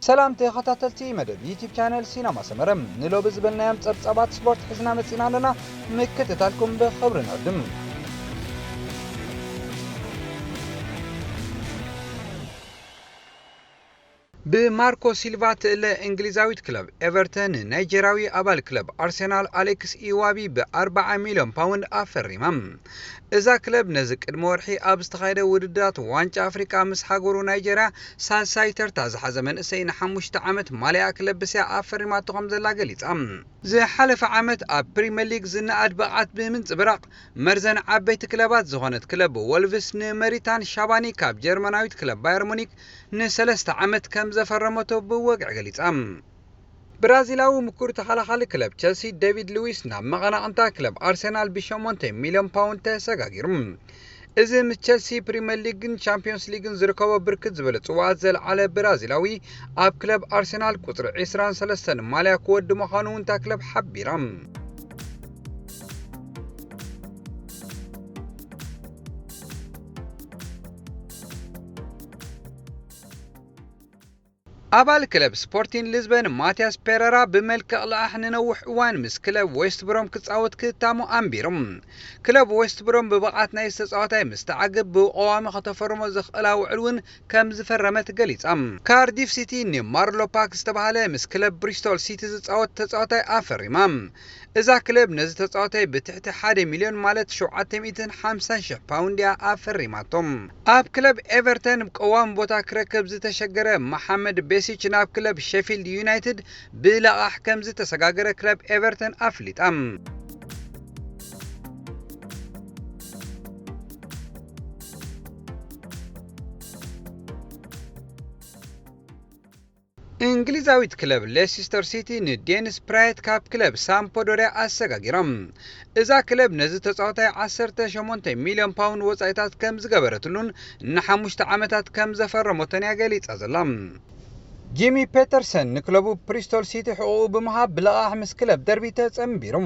ሰላም ተኸታተልቲ መደብ ዩቲብ ቻነል ሲነማ ሰመረ፣ ንሎቢ ዝበልናዮም ጸብጻባት ስፖርት ሒዝና መጺና ኣለና። ምክትታልኩም ብኽብሪ ንዕድም። ብማርኮ ሲልቫ ትእለ እንግሊዛዊት ክለብ ኤቨርተን፣ ንናይጀርያዊ ኣባል ክለብ ኣርሰናል ኣሌክስ ኢዋቢ ብ ኣርብዓ ሚልዮን ፓውንድ ኣፈሪማ። እዛ ክለብ ነዚ ቅድሚ ወርሒ ኣብ ዝተኻየደ ውድድራት ዋንጫ ኣፍሪቃ ምስ ሃገሩ ናይጀርያ ሳልሳይ ተርታ ዝሓዘ መንእሰይ ንሓሙሽተ ዓመት ማልያ ክለብ እስያ ኣፈሪማቶ ከም ዘላ ገሊጻ። ዝሓለፈ ዓመት ኣብ ፕሪምየር ሊግ ዝነኣድ ብቕዓት ብምንጽብራቕ መርዘን ዓበይቲ ክለባት ዝኾነት ክለብ ወልቭስ ንመሪታን ሻባኒ ካብ ጀርመናዊት ክለብ ባየር ሙኒክ ንሰለስተ ዓመት ከም ዘፈረመቶ ብወግዒ ገሊጻ። ብራዚላዊ ምኩር ተኸላኻሊ ክለብ ቸልሲ ዴቪድ ሉዊስ ናብ መቐናቕንታ ክለብ ኣርሰናል ብሸሞንተ ሚልዮን ፓውንድ ተሰጋጊሩ። እዚ ምስ ቸልሲ ፕሪምየር ሊግን ቻምፒዮንስ ሊግን ዝርከቦ ብርክት ዝበለ ጽዋኣት ዘልዓለ ብራዚላዊ፣ ኣብ ክለብ ኣርሰናል ቁጽሪ ዕስራን ሰለስተን ማልያ ክወዲ ምዃኑ እውን እታ ክለብ ሓቢራ። ኣባል ክለብ ስፖርቲን ሊዝበን ማቲያስ ፔረራ ብመልክዕ ልቓሕ ንነዊሕ እዋን ምስ ክለብ ዌስት ብሮም ክጻወት ክታሙ ኣንቢሩ። ክለብ ዌስት ብሮም ብብቕዓት ናይ ዝተጻወታይ ምስ ተዓግብ ብቐዋሚ ከተፈርሞ ዘኽእላ ውዕል እውን ከም ዝፈረመት ገሊጻ። ካርዲፍ ሲቲ ንማርሎ ፓክ ዝተባህለ ምስ ክለብ ብሪስቶል ሲቲ ዝጻወት ተጻዋታይ ኣፈሪማ። እዛ ክለብ ነዚ ተጻዋታይ ብትሕቲ ሓደ ሚልዮን ማለት ሸውዓተ ሚእትን ሓምሳን ሽሕ ፓውንድ እያ ኣፈሪማቶም። ኣብ ክለብ ኤቨርተን ቀዋሚ ቦታ ክረክብ ዝተሸገረ መሓመድ ቤሲች ናብ ክለብ ሼፊልድ ዩናይትድ ብለቓሕ ከም ዝተሰጋገረ ክለብ ኤቨርተን ኣፍሊጣ። እንግሊዛዊት ክለብ ሌሲስተር ሲቲ ንዴኒስ ፕራየት ካብ ክለብ ሳምፖዶሪያ ኣሰጋጊሮም። እዛ ክለብ ነዚ ተጻዋታይ ዓሰርተ ሸሞንተ ሚልዮን ፓውንድ ወጻኢታት ከም ዝገበረትሉን ንሓሙሽተ ዓመታት ከም ዘፈረሞቶን እያ ገሊጻ ዘላ። ጂሚ ፔተርሰን ንክለቡ ፕሪስቶል ሲቲ ሕቑኡ ብምሃብ ብለቓሕ ምስ ክለብ ደርቢ ተጸንቢሩ።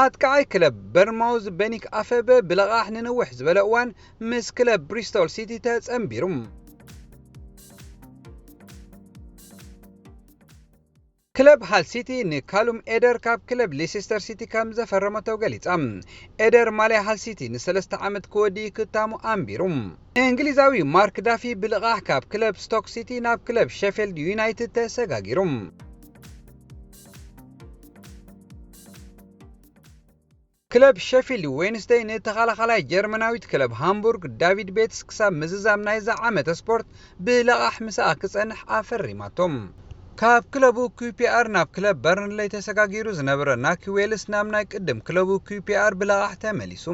ኣጥቃዓይ ክለብ በርማውዝ በኒክ ኣፈበ ብለቓሕ ንንውሕ ዝበለ እዋን ምስ ክለብ ብሪስቶል ሲቲ ተጸንቢሩ። ክለብ ሃል ሲቲ ንካሉም ኤደር ካብ ክለብ ሌሴስተር ሲቲ ከም ዘፈረመቶ ገሊጻ። ኤደር ማልያ ሃል ሲቲ ንሰለስተ ዓመት ክወዲ ክታሙ ኣንቢሩ። እንግሊዛዊ ማርክ ዳፊ ብልቓሕ ካብ ክለብ ስቶክ ሲቲ ናብ ክለብ ሼፊልድ ዩናይትድ ተሰጋጊሩ። ክለብ ሸፊልድ ዌንስደይ ንተኸላኻላይ ጀርመናዊት ክለብ ሃምቡርግ ዳቪድ ቤትስ ክሳብ ምዝዛም ናይዛ ዓመተ ስፖርት ብለቓሕ ምሳኣ ክጸንሕ ኣፈሪማቶም። ካብ ክለቡ ኪውፒኣር ናብ ክለብ በርንለይ ተሰጋጊሩ ዝነበረ ናኪ ዌልስ ናብ ናይ ቅድም ክለቡ ኪውፒኣር ብለቓሕ ተመሊሱ።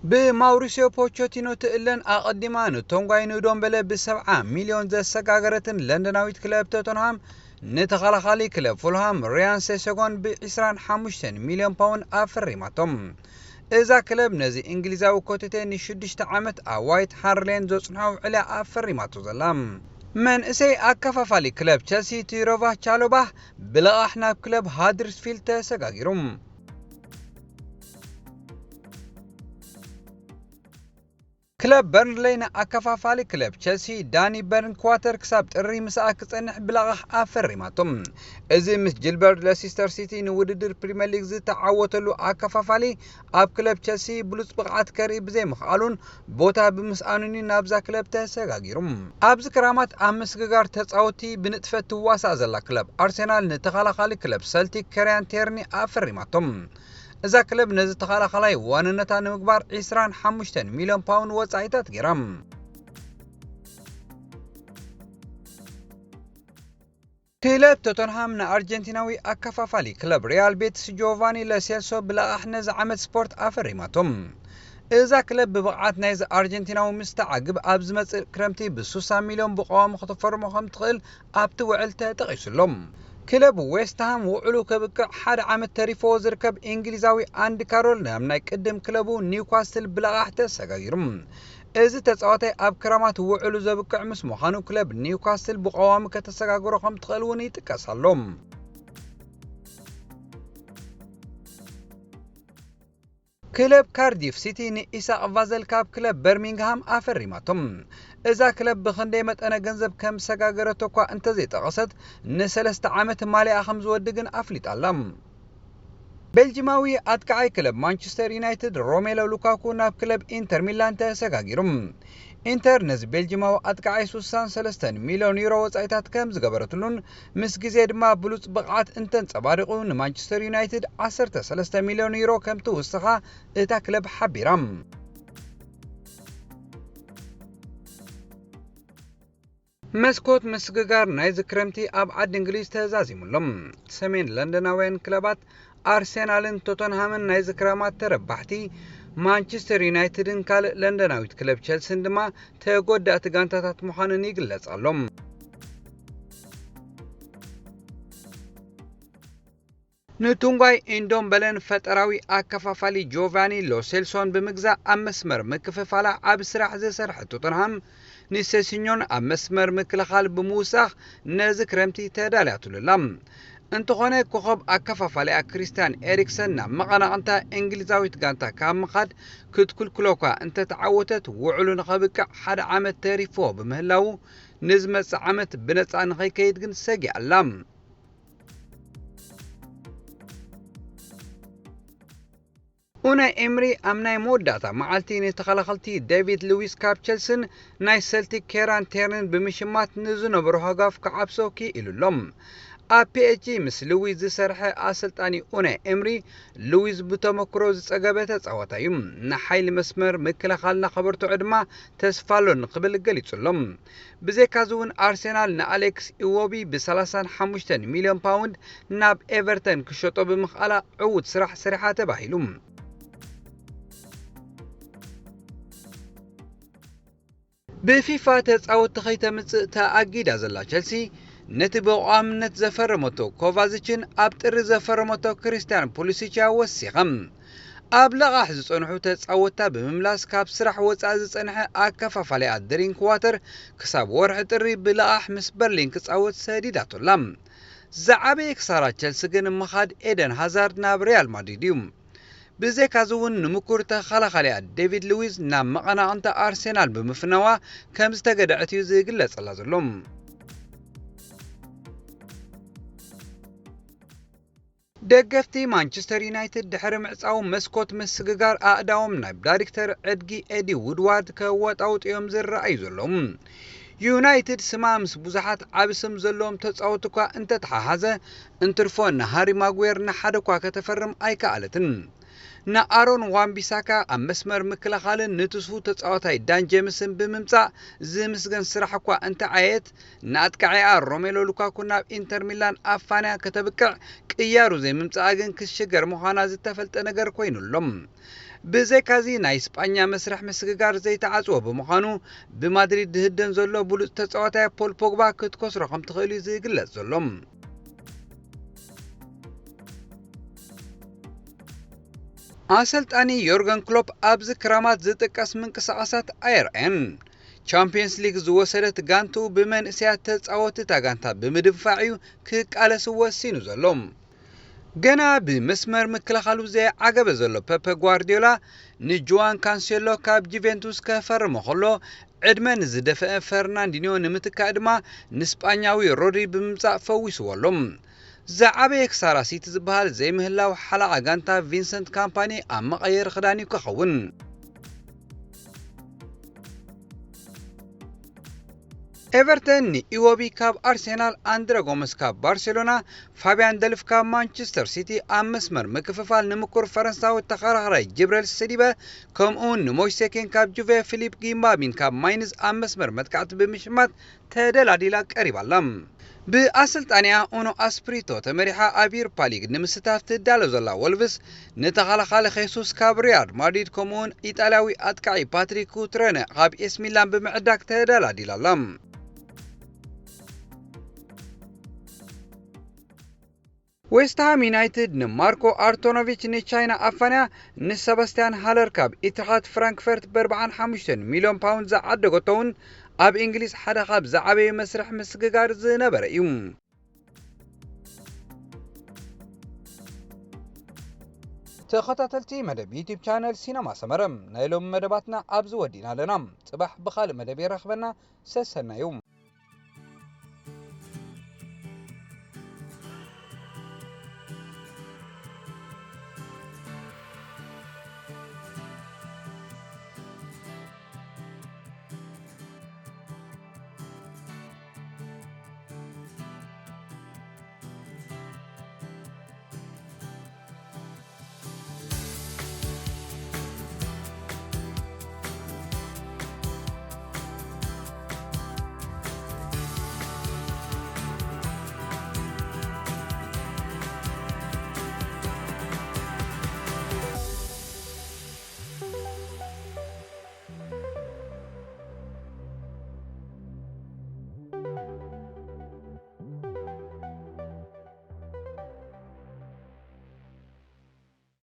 ብማውሪሲዮ ፖቾቲኖ ትእለን ኣቐዲማ ንቶንጓይ ንዶምበለ ብሰብዓ ሚልዮን ዘሰጋገረትን ለንደናዊት ክለብ ቶተንሃም፣ ንተኸላኻሊ ክለብ ፉልሃም ሪያን ሴሰጎን ብዒስራን ሓሙሽተን ሚልዮን ፓውንድ ኣፈሪማቶም። እዛ ክለብ ነዚ እንግሊዛዊ ኮተቴ ንሽዱሽተ ዓመት ኣብ ዋይት ሃርሌን ዘጽንሖ ውዕል ኣፈሪማቶ ዘላ። መንእሰይ ኣከፋፋሊ ክለብ ቸልሲ ቲሮቫ ቻሎባህ ብለቓሕ ናብ ክለብ ሃድርስፊልድ ተሰጋጊሩ። ክለብ በርንሌይ ንኣከፋፋሊ ክለብ ቸልሲ ዳኒ በርንኳተር ክሳብ ጥሪ ምሳኣ ክጸንሕ ብለቓሕ ኣፈሪማቶም። እዚ ምስ ጂልበርት ለሲስተር ሲቲ ንውድድር ፕሪምየር ሊግ ዝተዓወተሉ ኣከፋፋሊ ኣብ ክለብ ቸልሲ ብሉጽ ብቕዓት ከርኢ ብዘይምኽኣሉን ቦታ ብምስኣኑኒ ናብዛ ክለብ ተሰጋጊሩ። ኣብዚ ክራማት ኣብ ምስግጋር ተጻወትቲ ብንጥፈት ትዋሳእ ዘላ ክለብ ኣርሰናል ንተኸላኻሊ ክለብ ሰልቲክ ከርያን ቴርኒ ኣፈሪማቶም። እዛ ክለብ ነዚ ተኸላኻላይ ዋንነታ ንምግባር ዕስራን ሓሙሽተን ሚልዮን ፓውንድ ወጻኢታት ገይራ። ክለብ ቶተንሃም ንኣርጀንቲናዊ ኣከፋፋሊ ክለብ ሪያል ቤቲስ ጆቫኒ ለሴልሶ ብለቓሕ ነዚ ዓመት ስፖርት ኣፈሪማቶም። እዛ ክለብ ብብቕዓት ናይዚ ኣርጀንቲናዊ ምስ ተዓግብ ኣብ ዝመጽእ ክረምቲ ብስሳ ሚልዮን ብቐዋሚ ከተፈርሞ ከም ትኽእል ኣብቲ ውዕል ተጠቒሱሎም። ክለብ ዌስትሃም ውዕሉ ከብቅዕ ሓደ ዓመት ተሪፎ ዝርከብ እንግሊዛዊ ኣንዲ ካሮል ናብ ናይ ቅድም ክለቡ ኒውካስትል ብለቓሕ ተሰጋጊሩ። እዚ ተጻዋታይ ኣብ ክረማት ውዕሉ ዘብቅዕ ምስ ምዃኑ ክለብ ኒውካስትል ብቐዋሚ ከተሰጋግሮ ከም ትኽእል እውን ይጥቀስ ኣሎ። ክለብ ካርዲፍ ሲቲ ንኢሳቕ ቫዘል ካብ ክለብ በርሚንግሃም ኣፈሪማቶም። እዛ ክለብ ብኽንደይ መጠነ ገንዘብ ከም ሰጋገረቶ እኳ እንተዘይጠቐሰት፣ ንሰለስተ ዓመት ማሊኣ ከም ዝወዲ ግን ኣፍሊጣ ኣላ። ቤልጂማዊ ኣጥቃዓይ ክለብ ማንቸስተር ዩናይትድ ሮሜሎ ሉካኩ ናብ ክለብ ኢንተር ሚላን ተሰጋጊሩ። ኢንተር ነዚ ቤልጂማዊ ኣጥቃዓይ ስሳን ሰለስተን ሚልዮን ዩሮ ወጻኢታት ከም ዝገበረትሉን ምስ ግዜ ድማ ብሉጽ ብቕዓት እንተንጸባሪቑ ንማንቸስተር ዩናይትድ ዓሰርተ ሰለስተ ሚልዮን ዩሮ ከም ትውስኻ እታ ክለብ ሓቢራ። መስኮት ምስግጋር ናይዚ ክረምቲ ኣብ ዓዲ እንግሊዝ ተዛዚሙ ኣሎ። ሰሜን ለንደናውያን ክለባት ኣርሴናልን ቶተንሃምን ናይዚ ክረማት ተረባሕቲ፣ ማንቸስተር ዩናይትድን ካልእ ለንደናዊት ክለብ ቸልሲን ድማ ተጎዳእቲ ጋንታታት ምዃነን ይግለጽ ኣሎ። ንቱንጓይ ኢንዶምበለን ፈጠራዊ ኣከፋፋሊ ጆቫኒ ሎሴልሶን ብምግዛእ ኣብ መስመር ምክፍፋላ ዓቢ ስራሕ ዝሰርሐት ቶተንሃም ንሴሲኞን ኣብ መስመር ምክልኻል ብምውሳኽ ነዚ ክረምቲ ተዳልያትሉ ኣላ። እንተኾነ ኮኸብ ኣከፋፋሊኣ ክሪስትያን ኤሪክሰን ናብ መቐናቕንታ እንግሊዛዊት ጋንታ ካብ ምኻድ ክትኩልኩሎ እኳ እንተተዓወተት ውዕሉ ንኸብቅዕ ሓደ ዓመት ተሪፍዎ ብምህላዉ ንዝመጽእ ዓመት ብነጻ ንኸይከይድ ግን ሰጊኣ ኣላ። ኡናይ ኤምሪ ኣብ ናይ መወዳእታ መዓልቲ ንተኸላኸልቲ ዴቪድ ሉዊስ ካብ ቸልስን ናይ ሰልቲክ ኬራን ቴርንን ብምሽማት ንዝነበሮ ሃጋፍ ክዓብሶ ክኢሉ ኣሎ። ኣብ ፒኤስጂ ምስ ሉዊስ ዝሰርሐ ኣሰልጣኒ ኡናይ ኤምሪ፣ ሉዊስ ብተመክሮ ዝጸገበ ተጻዋታይ እዩ። ንሓይሊ መስመር ምክልኻልና ከበርትዖ ድማ ተስፋ ኣሎኒ ክብል ገሊጹ ኣሎ። ብዘይካዚ እውን ኣርሴናል ንኣሌክስ ኢዎቢ ብ ሰላሳን ሓሙሽተን ሚልዮን ፓውንድ ናብ ኤቨርተን ክሸጦ ብምኽኣላ ዕዉት ስራሕ ሰሪሓ ተባሂሉ። ብፊፋ ተጻወትቲ ከይተምጽእ ተኣጊዳ ዘላ ቸልሲ፣ ነቲ ብቋምነት ዘፈረመቶ ኮቫዚችን ኣብ ጥሪ ዘፈረመቶ ክሪስትያን ፑሊሲቻ ወሲኸም። ኣብ ለቓሕ ዝጸንሑ ተጻወትታ ብምምላስ ካብ ስራሕ ወጻኢ ዝጸንሐ ኣከፋፋሊኣ ድሪንክ ዋተር ክሳብ ወርሒ ጥሪ ብለቓሕ ምስ በርሊን ክጻወት ሰዲዳቶ ኣላ። ዝዓበየ ክሳራ ቸልሲ ግን ምኻድ ኤደን ሃዛርድ ናብ ሪያል ማድሪድ እዩ። ብዘይካዚ እውን ንምኩር ተኸላኻሊኣ ዴቪድ ሉዊዝ ናብ መቐናቕንታ ኣርሴናል ብምፍናዋ ከም ዝተገደዐት እዩ ዝግለጸላ ዘሎ። ደገፍቲ ማንቸስተር ዩናይትድ ድሕሪ ምዕጻው መስኮት ምስግጋር ኣእዳዎም ናብ ዳይሬክተር ዕድጊ ኤዲ ውድዋርድ ከወጣውጡ እዮም ዝረኣዩ ዘለዉ። ዩናይትድ ስማ ምስ ብዙሓት ዓቢ ስም ዘለዎም ተጻወትቲ እኳ እንተተሓሓዘ፣ እንትርፎ ንሃሪ ማጉዌር ንሓደ እኳ ከተፈርም ኣይከኣለትን። ንኣሮን ዋን ቢሳካ ኣብ መስመር ምክልኻልን ንትስፉ ተጻዋታይ ዳን ጄምስን ብምምጻእ ዝምስገን ስራሕ እኳ እንተዓየት፣ ንኣጥቃዒኣ ሮሜሎ ሉካኩ ናብ ኢንተር ሚላን ኣፋንያ ከተብቅዕ ቅያሩ ዘይምምጻኣ ግን ክሽገር ምዃና ዝተፈልጠ ነገር ኮይኑ ኣሎ። ብዘይካዚ ናይ ስጳኛ መስርሕ ምስግጋር ዘይተዓጽወ ብምዃኑ፣ ብማድሪድ ዝህደን ዘሎ ብሉጽ ተጻዋታይ ፖል ፖግባ ክትከስሮ ከም ትኽእል እዩ ዝግለጽ ዘሎ። ኣሰልጣኒ ዮርገን ክሎፕ ኣብዚ ክራማት ዝጥቀስ ምንቅስቓሳት ኣየርኣየን። ቻምፕዮንስ ሊግ ዝወሰደት ጋንትኡ ብመንእሰያት ተጻወትቲ እታ ጋንታ ብምድንፋዕ እዩ ክቃለስ ወሲኑ ዘሎ። ገና ብመስመር ምክልኻሉ ዘይዓገበ ዘሎ ፐፐ ጓርዲዮላ ንጁዋን ካንሴሎ ካብ ጁቬንቱስ ከፈርሞ ከሎ፣ ዕድመ ንዝደፈአ ፈርናንዲኒዮ ንምትካእ ድማ ንስጳኛዊ ሮድሪ ብምምጻእ ፈዊስዎ ኣሎ። ዝዓበየ ክሳራ ሲቲ ዝበሃል ዘይምህላው ሓለቓ ጋንታ ቪንሰንት ካምፓኒ ኣብ መቐየሪ ክዳን እዩ ክኸውን። ኤቨርተን ንኢዎቢ ካብ ኣርሴናል፣ ኣንድረ ጎመስ ካብ ባርሴሎና፣ ፋብያን ደልፍ ካብ ማንቸስተር ሲቲ ኣብ መስመር ምክፍፋል ንምኩር ፈረንሳዊ ተኸራኽራይ ጅብረል ሰሊባ፣ ከምኡውን ንሞይሴ ኬን ካብ ጁቬ፣ ፊሊፕ ጊምባሚን ካብ ማይንዝ ኣብ መስመር መጥቃዕቲ ብምሽማት ተደላዲላ ቀሪባ ኣላ። ብኣሰልጣኒኣ ኡኖ ኣስፕሪቶ ተመሪሓ ኣብ ዩሮፓ ሊግ ንምስታፍ ትዳሎ ዘላ ወልቭስ፣ ንተኸላኻሊ ኼሱስ ካብ ሪያል ማድሪድ ከምኡውን ኢጣልያዊ ኣጥቃዒ ፓትሪክ ኩትረነ ካብ ኤስ ሚላን ብምዕዳግ ተደላዲላ ኣላ። ዌስትሃም ዩናይትድ ንማርኮ ኣርቶኖቪች ንቻይና ኣፋንያ ንሰባስቲያን ሃለር ካብ ኢትርሃት ፍራንክፈርት ብ ኣርባዓን ሓሙሽተን ሚልዮን ፓውንድ ዝዓደገቶ እውን ኣብ እንግሊዝ ሓደ ካብ ዝዓበዩ መስርሕ ምስግጋር ዝነበረ እዩ። ተኸታተልቲ መደብ ዩቲብ ቻነል ሲነማ ሰመረ፣ ናይ ሎሚ መደባትና ኣብዚ ወዲና ኣለና። ጽባሕ ብኻልእ መደብ የራኽበና። ሰሰናዩ።